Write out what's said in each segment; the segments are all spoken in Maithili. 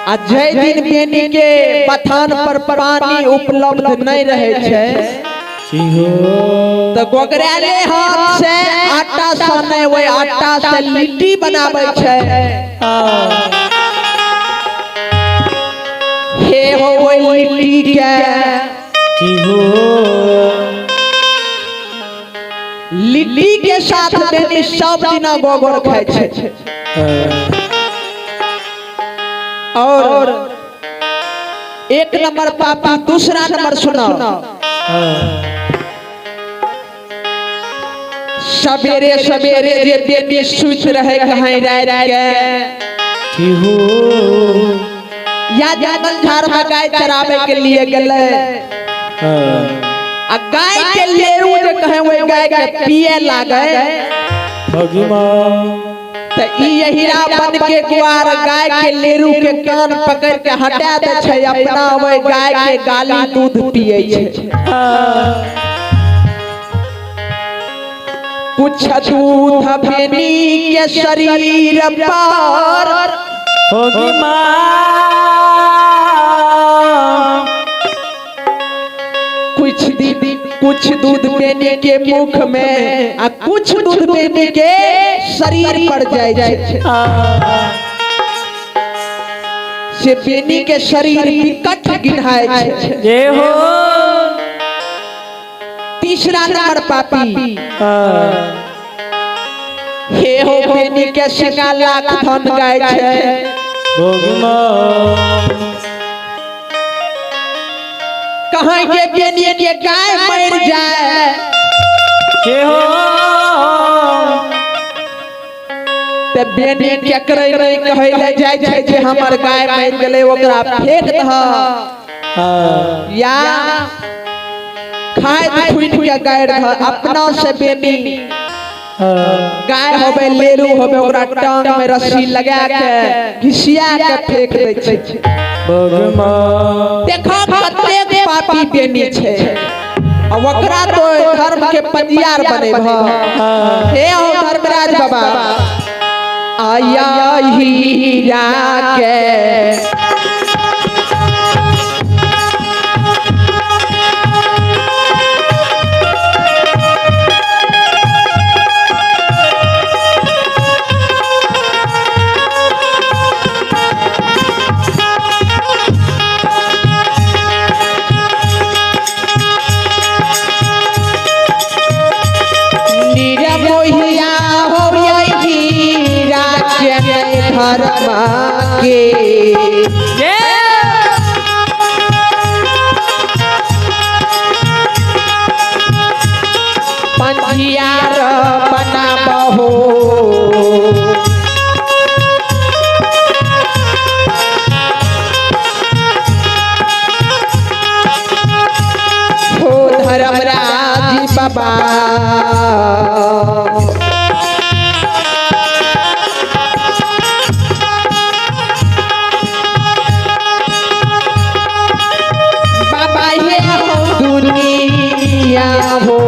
आ जाहि दिन बेनी के बथान पर पानी उपलब्ध नहीं रहे छै तो गोगराले हाथ से आटा सने वही आटा से लिट्टी बनावे छै। हे हो वही लिट्टी के लिट्टी के साथ बेनी सब दिना गोबर खाय छै। और एक नंबर पापी, दूसरा नंबर सुनो। सवेरे सवेरे जे बेटी सुति रहे कहीं रात के या जंगल झाड़ में गाय चरावे के लिए गेले आ गाय के लेरू जे कहे वही गाय के पिए लागे त ई हीरा बन के गुआर गाय के लेरू के कान पकड़ के हटा दे छै, अपना वही गाय के गाली दूध पिए छै। कुछ दूध बेनी के शरीर पर होगी माँ, कुछ दिन कुछ दूध बेनी के मुख में आ कुछ दूध बेनी के शरीर पर जाय छै। से बेनी के शरीर विकट गिनाय छै। जय हो। तीसरा नंबर पापी, हे हो बेनी के सिंगा लाख धन गाय छै। कहाँ के बेनी के गाय मर जाए जय हो। ते बेनी केकरे नहीं कहै ले जाय छै जे हमर गाय मर गेलै ओकरा फेंक दह या खाइत खुनि के गाय रह। अपना से बेनी गाय होबे लेरू होबे ओकरा टांग में रस्सी लगा के घिसिया के फेंक दै छै। देखो कतेक पापी बेनी छै आ ओकरा तो धर्म के पंजियार बनेब। हे हो धर्मराज बाबा, आया हीरा के निरमोहिया हो हीरा के धर्म के पंजियार बनाबहो। हो धर्मराज बाबा, बाबा ये हो दुनिया हो।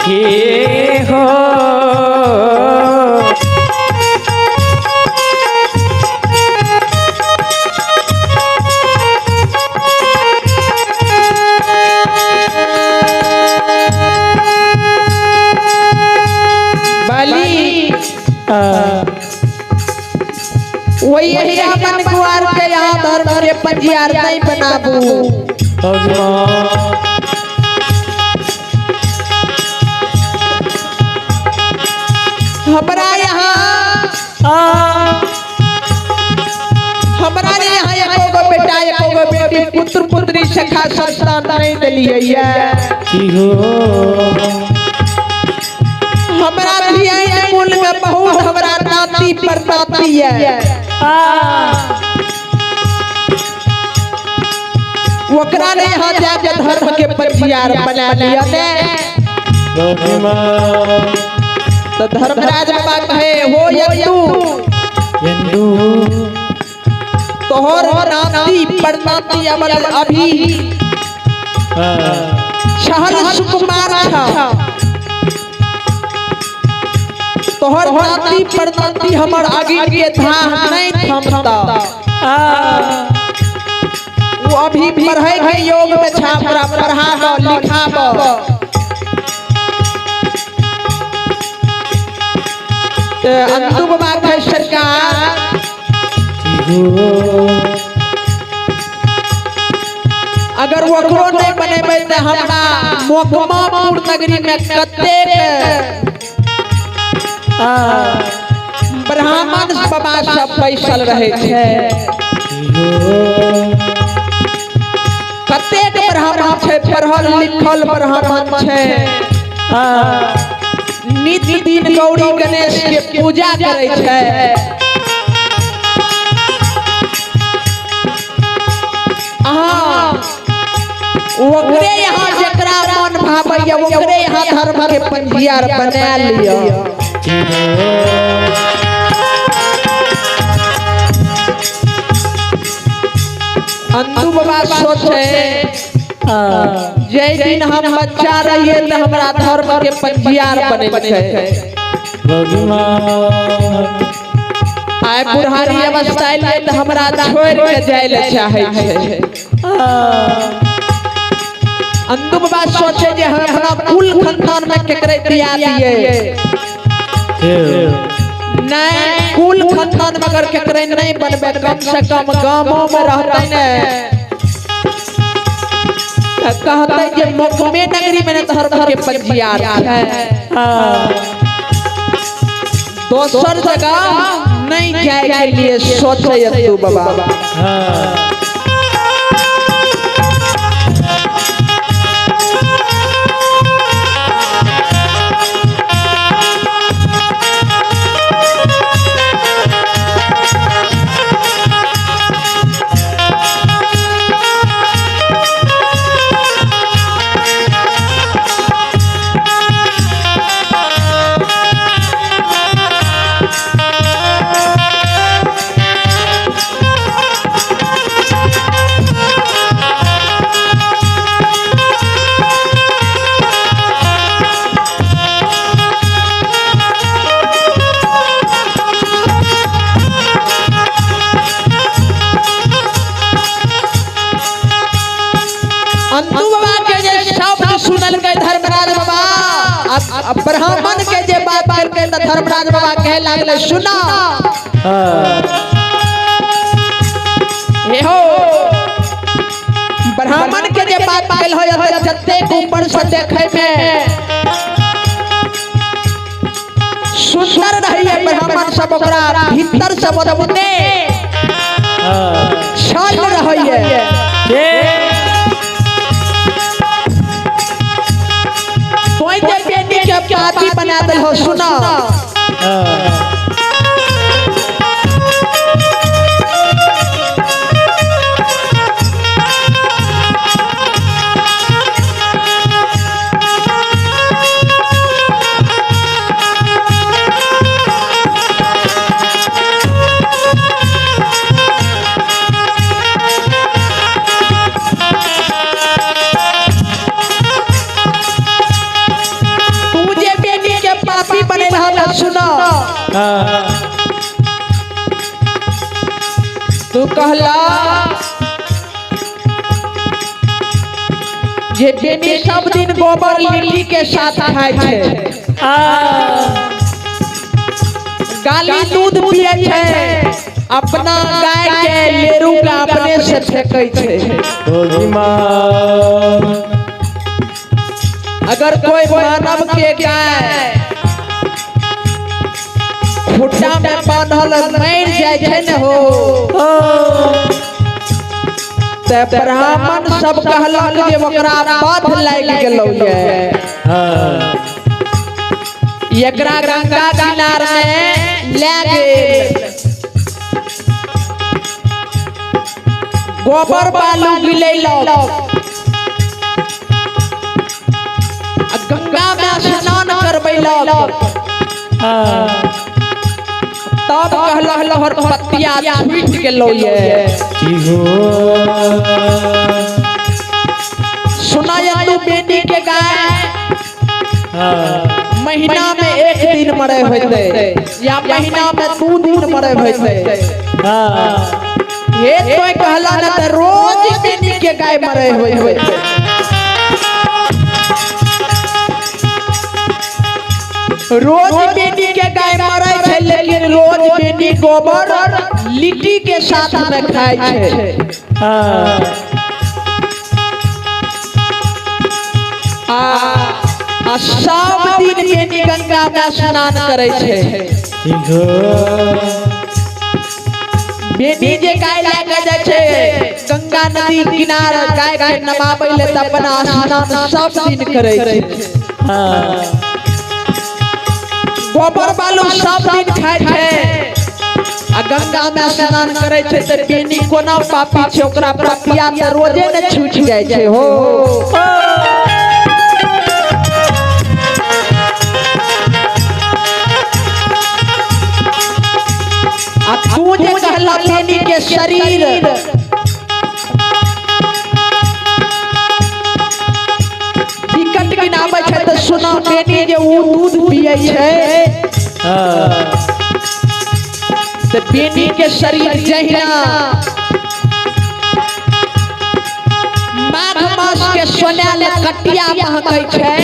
हे हो। बली वही हीरा बन गुआर के यहाँ धर्म के पंजियार नहीं बनाबू। हमरा यहाँ हमरा ने यहाँ एको गो बेटा एको गो बेटी पुत्र पुत्री सखा संतान नहीं दिलियै ये। हमरा धिया कुल में बहुत हमरा नाती परनाती है। ओकरा ने यहाँ जाके धर्म के पंजियार बना लिया ने। तो धर्मराज बाबा कहे हो यंदू तोहर नाती परनाती अमर अभी छहल सुकुमार छा। तोहर नाती परनाती हमर अगिन के धाह नहीं थमता। वो अभी पढ़े के योग में छापरा पढ़ाब लिखाब। अंतु बाबा के सरकार अगर ओकरो नहीं बनेबै त हमरा मोकमापुर नगरी में कतेक ब्राह्मण बाबा सब बैसल रहे छै, कतेक ब्राह्मण छै पढ़ल लिखल ब्राह्मण छै, नित्य दिन गौरी गणेश के पूजा करै छै। अहाँ ओकरे यहाँ जकरा मन भावैया ओकरे यहाँ धर्म के पंजियार बना लिअ। अंतु बाबा सोचे जै दिन हम बच्चा रहिए त हमरा धर्म के पंजियार बनै छै। आइ बुढ़ारी अवस्था एलै त हमरा छोड़ के जाय ले चाहे छै। अंतु बाबा सोचे जे हम अपना कुल खानदान में केकरे दिया दिए नहीं, कुल खानदान में अगर केकरे नहीं बनबे कम से कम गामों में रहते ने कहते जे मोकमे नगरी में धर्म के पंजियार है, दोसर जगह नहीं जाए के लिए सोचे अंतु बाबा। अंतु बाबा के जे शब्द सुनल के धर्मराज बाबा ब्राह्मण के जे बात करके त धर्मराज बाबा कहे लागले सुना हे हो ब्राह्मण के जे बात कल हो जतेक ऊपर से देखे में सुंदर रहिए ब्राह्मण सब ओकरा भीतर से ओतने छल रहिए। पापी बना दल हो सुना सुना तू कहला जे बेनी सब दिन गोबर लिट्टी के साथ खाए छै, गाली दूध पिए छै, अपना गाय के लेरू के अपने से फेंकै छै। अगर कोई मानव के गाय खुट्टा में बांधल मर जाय छै ने हो ते ब्राह्मण सब कहलक जे ओकरा बध लागि गेलौ ये, एकरा गंगा किनार में ले गेल, गोबर बालू गिलेलक, गंगा में स्नान करबैलक, तब कहलक तोहर पतिया छूट गेलौ ये। सुना तू बेटी के गाय महीना में एक दिन मरे होते या महीना में 2 दिन मरे होते। हे तो कहला ना त रोज बेनी के गाय मरे होते। रोज बेनी के गाय मरे छै, लेकिन रोज बेनी गोबर लिट्टी के साथ में खाय छै। आ सब दिन बेनी गंगा में स्नान करे छै। बेनी जे गाय लए के जाइ छै गंगा नदी किनार गाय के नमाबै ले त अपना स्नान सब दिन करे छै। गोबर बालू सब दिन खाय छै आ गंगा में स्नान करे छै त बेनी कोना पापी छै, ओकरा पापिया त रोजे ने छूट जाइ छै हो। आ तू जे कहला बेनी के शरीर विकट गिनाबै छै त सुना बेनी जे ऊ दूध पियै छै त बेनी के शरीर जहिना माघ मास के सोनाले कटिया महकै छै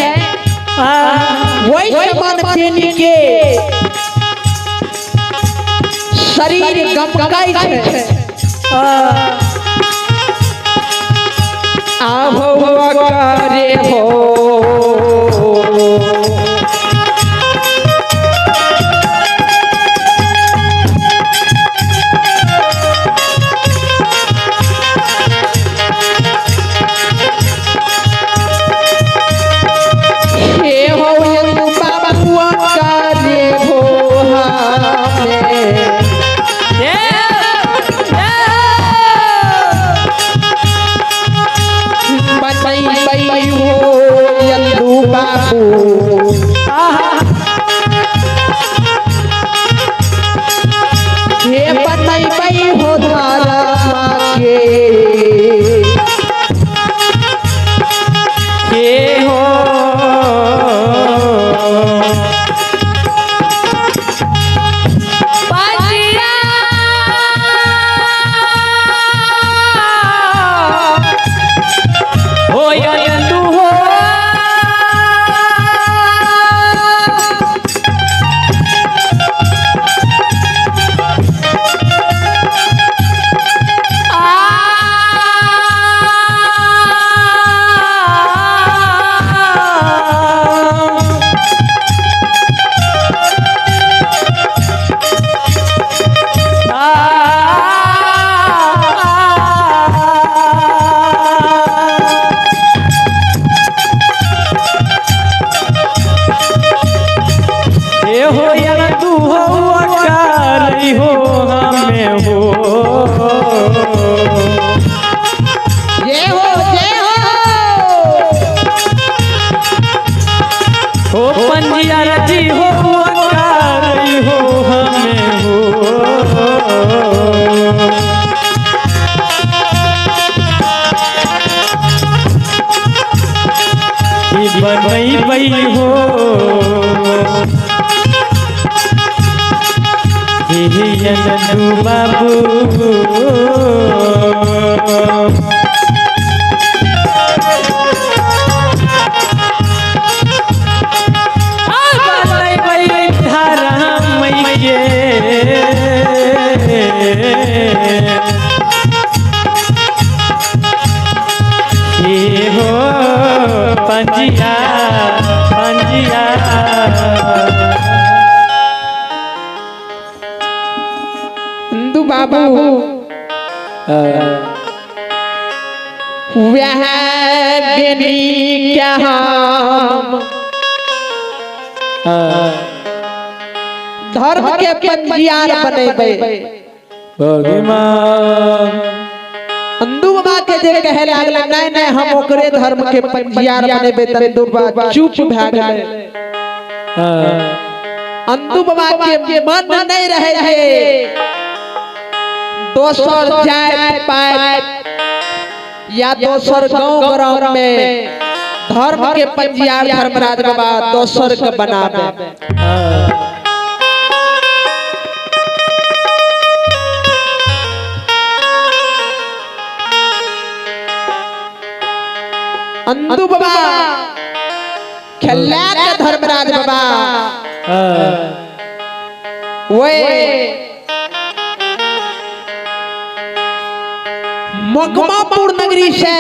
वही समान बेनी के शरीर गमकै छै। आहो करे हो हे हो बाबुआ करे हो हमें बनैबै हो यदु बाबू। हे बनैबै हो धर्म के हे हो हो यंदु हो हे हो यंदु हो अकाली हो हमें हो जय हो जय हो हो पंजिया रजी हो अकाली हो हमें हो। बनैबै हो हे यंदु बाबू। बनैबै धर्म के हे हो पंजिया पंजिया। हिंदू बाबू वह बेनी के हम धर्म के पंजियार बनेबै। हिंदू बाबा के जे कहे लागल नहीं नहीं हम ओकरे धर्म के पंजियार बनेबै त हिंदू बाबा चुप भए गेलै। अंदू बाबा के मन नहीं रहे जे दोसर जात पात या दोसर गांव ग्राम में धर्म के पंजियार धर्मराज बाबा दोसर के बनाबे। अंदू बाबा खेला के धर्मराज बाबा वे मगमापुर नगरी से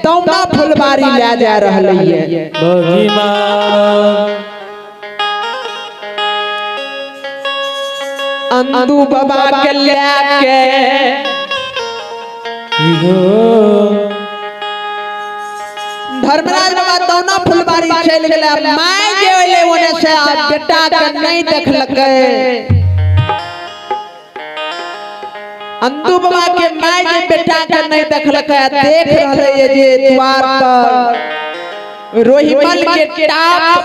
दौना फुलबारी ले जा रहल है। अंदू बाबा के लेके धर्मराज बाबा दौना फुलबारी चल गेलै। My जे अइलै ओने से आ बेटा के नहीं देखलकै। अंदू बाबा के my जे बेटा के नहीं देखलकै, देख रहलै जे द्वार पर रोहिमल के टाप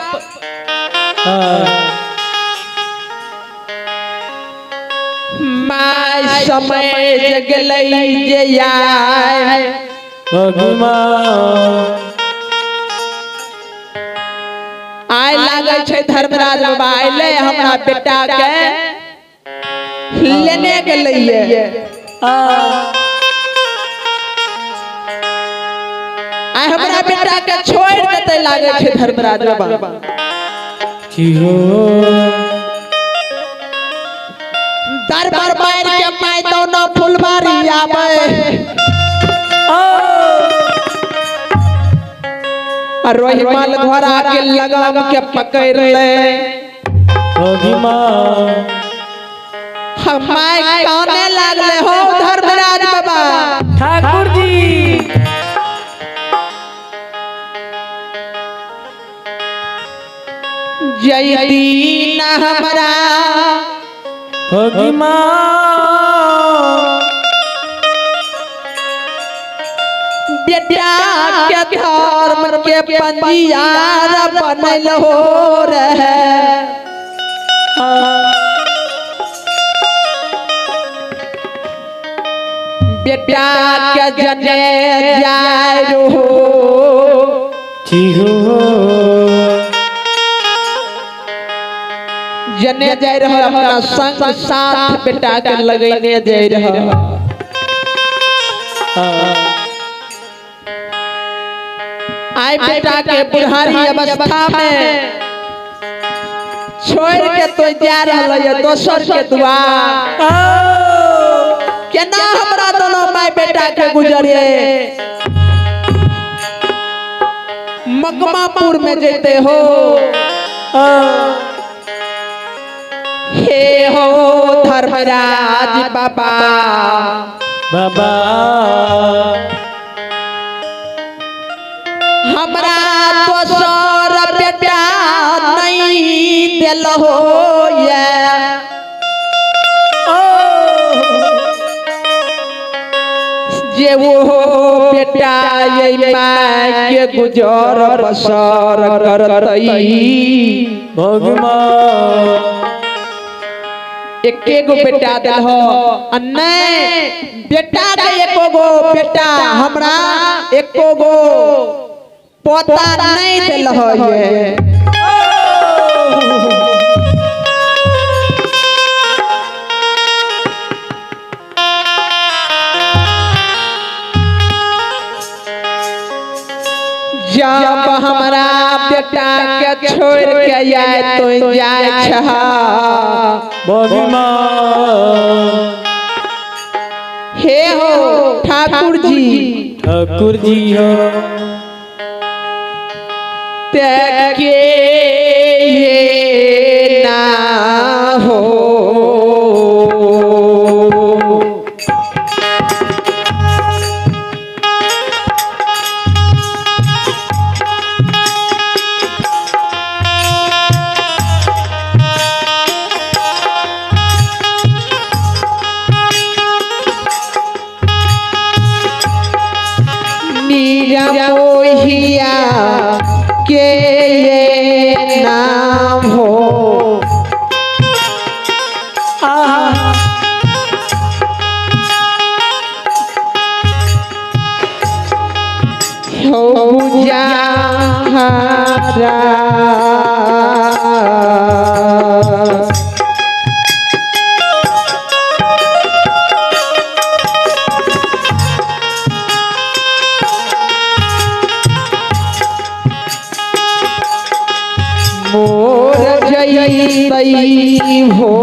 my समय गेलै जे आय आय लागै छै धर्मराज बाबा अइलै हमरा बेटा के लेने गेलै। आय हमरा बेटा के छोड़ देतै लागै छै धर्मराज बाबा। दरबार मार के my दोनों फुलबारी आवे रोहिमल घोड़ा के लगाम के पकड़ ले। हम my काने लागले हो धर्मराज बाबा ठाकुर जी। जय दीन हमरा बेटा के धर्म के पंजियार बनल हो रहे। बेटा के जने जाय हो जने जाय रह अपना संग साथ बेटा के लगैने जाय रह। आय बेटा के बुढ़ारी अवस्था में छोड़ के तो जा रहा है दोसर के द्वार। केना हमरा दोनों my बेटा के गुजरे मगमापुर में जेते हो। हे हो धर्मराज बाबा बाबा हमरा दोसर बेटा नहीं दिल हो ये जे वो बेटा ये my के गुजर बसर करतई। भगवान एक गो बेटा दिल हो नहीं बेटा के एको गो बेटा हमरा एको गो पोता नहीं दिल हो ये। जब हमरा बेटा के छोड़ के आए तो जाए छहा हे हो ठाकुर जी ठाकुर जी हो ते के ये ना हो मोहिया के ये जैतई हो।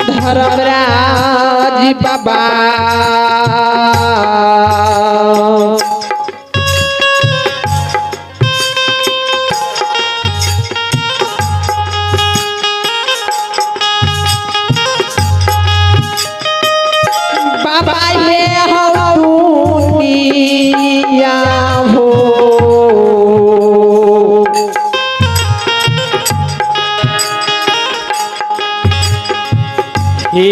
धर्मराज बाबा बाबा ये हो दुनिया हो। हे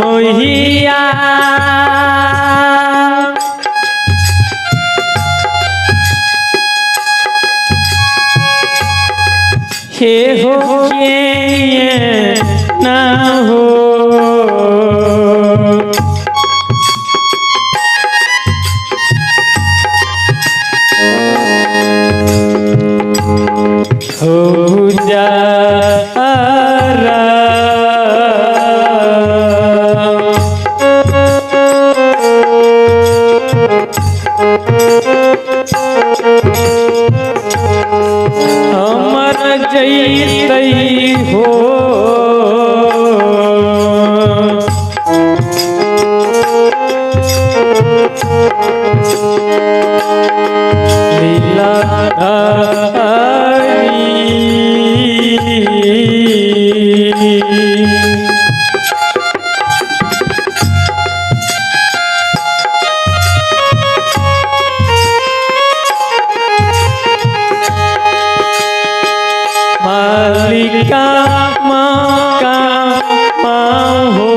मोहिया हे हो के ना हो। हो जा अमर जैतई हो। लीला मालिका माँ का माँ हो।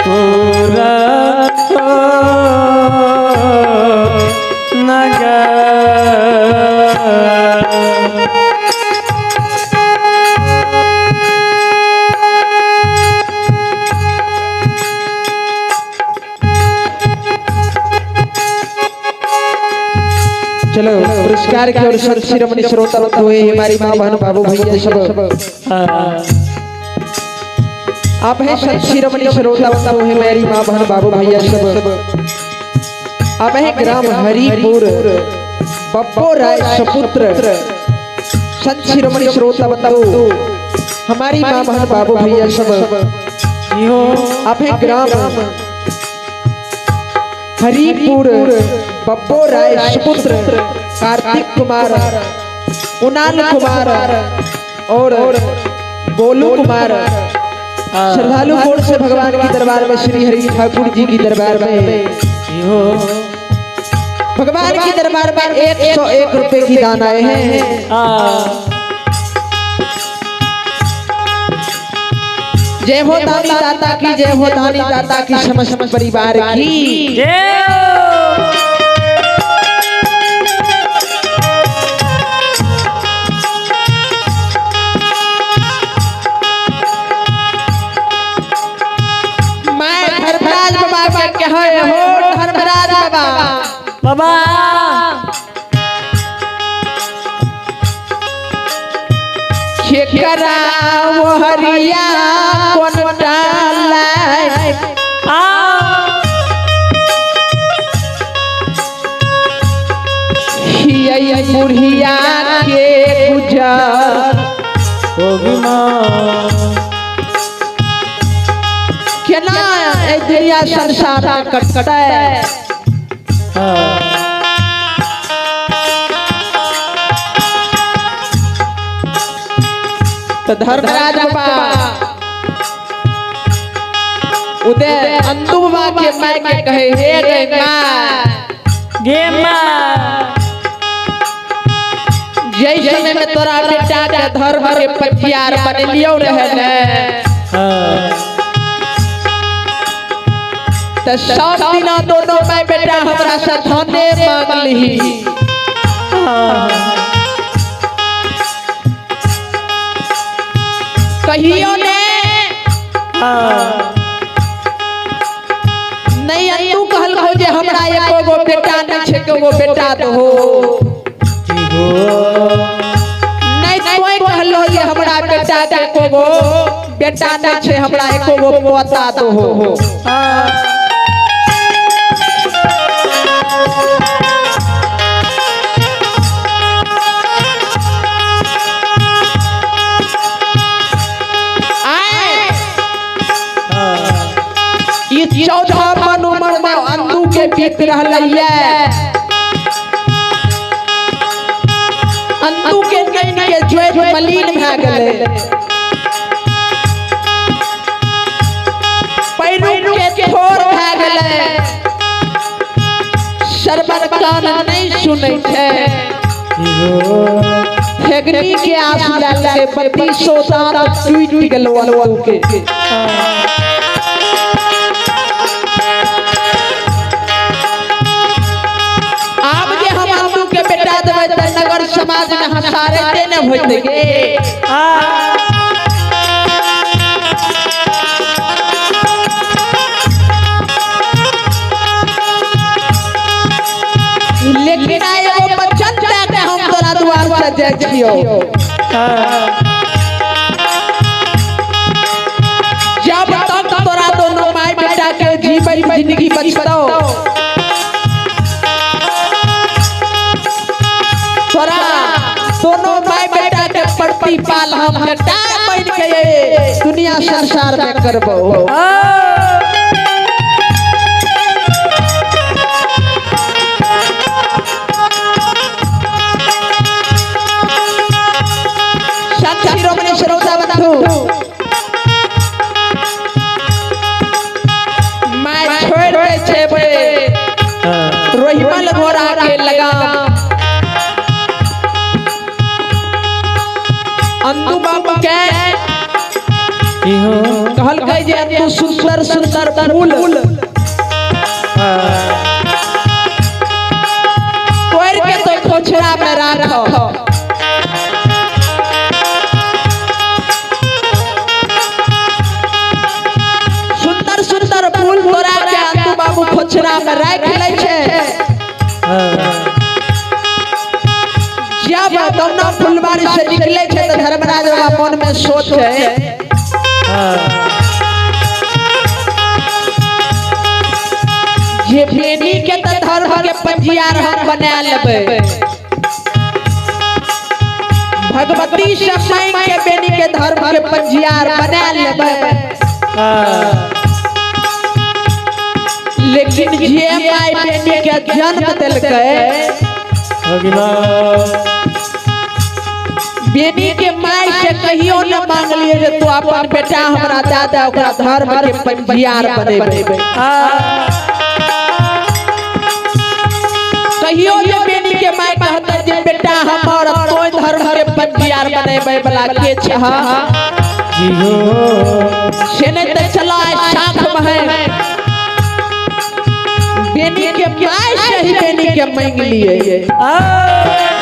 पूरा नगर चलो पुरस्कार की ओर संत शिरोमणि श्रोता हुए हमारी माँ बहन बाबू भैया सब। आप हैं संत शिरोमणि श्रोता हुए मेरी माँ बहन बाबू भैया सब। आप हैं ग्राम हरिपुर बब्बो राय सपुत्र संत शिरोमणि श्रोता बंधु हमारी माँ बहन बाबू भैया सब। आप हैं ग्राम हरिपुर बब्बो राय सुपुत्र कार्तिक कुमार, कुणाल कुमार और गोलू कुमार। श्रद्धालु कोण से भगवान के दरबार में श्री हरि ठाकुर जी की दरबार में भगवान के दरबार में 101 रुपए की दान आए हैं। जय हो दानी दाता की जय हो, दानी दाता की समस्त परिवार की जय। कहे हो धर्मराज बाबा। बाबा केकरा हरिया कोन डालै आ हियै बुढ़िया के गुजर होगी माँ। केना एहि दुनिया संसार में कटतै। हाँ। तो धर्मराज बाबा उदय अंदू बाबा के माय के कहे हे रे माँ, गे माँ। जै समय में तोरा बेटा के धर्म के पथियार बनेलियो रहे ने, हाँ। तो सब दिना दोनों माय बेटा हमरा से धने मांगलिही। हाँ। कहियो ने हाँ। नहीं अंदू कहल हो जे हमरा एको गो बेटा नहीं छै, एको गो बेटा दहो। जी हो। नहीं तोय कहल हो जे हमरा बेटा के एको गो बेटा नहीं छै, हमरा एको गो पोता दहो। हाँ। आए हाँ। ई 14 मन उम्र में अंदू के बीत रहलै ये। अंदू के नैन के ज्वेत मलिन भए गेलै, पैरू के थोर भए गेलै, श्रवण कान नहीं सुनै छै। जी हो। हेगनी के आस लए के 3200 दांत टूटि गेलो अंदू के। आब जे हम अंदू के बेटा देबै तऽ नगर समाज में हसारते ने होइत गे। हाँ। लेकिन आइ एगो वचन दए के हम तोरा द्वार से जाइ छियौ। हाँ। जब तक तोरा दोनों माय बेटा के जीवन जिंदगी बचतौ, तोरा दोनों माय बेटा के प्रतिपाल हम बेटा बन के दुनिया संसार में करबो। संत शिरोमणि श्रोता बंधु, मैं छोड़ दे छे बे हाँ। रोहिमल घोड़ा के लगाम। अंदू बाबू के जी हो। कहलकै जे अंदू सुंदर सुंदर फूल हाँ। तोड़ के तो खोछरा में राख। सुंदर सुंदर फूल तोड़ा के अंदू बाबू खोछरा में राख लै छै। हाँ। जब दोनों फुलबाड़ी से निकले छै तो धर्मराज बाबा मन में सोच है हाँ। जे बेनी के त धर्म के पंजियार हम बना लेबै, भगवती से मांग के बेनी के धर्म के पंजियार बना लेबै। हाँ। लेकिन जे माय बेनी के जन्म देलकै, होगी माँ। बेनी के माय से कहियो न मांगलिए जे तू अपन बेटा हमरा दादा ओकरा धर्म के पंजियार बनेबै। हाँ। कहियो जे बेनी के माय कहतै जे बेटा हमर तोय धर्म के पंजियार बनेबै वाला के छह, जी हो। से नहीं तऽ चला साख में बेनी के माय से ही बेनी के मांग लिए। हाँ।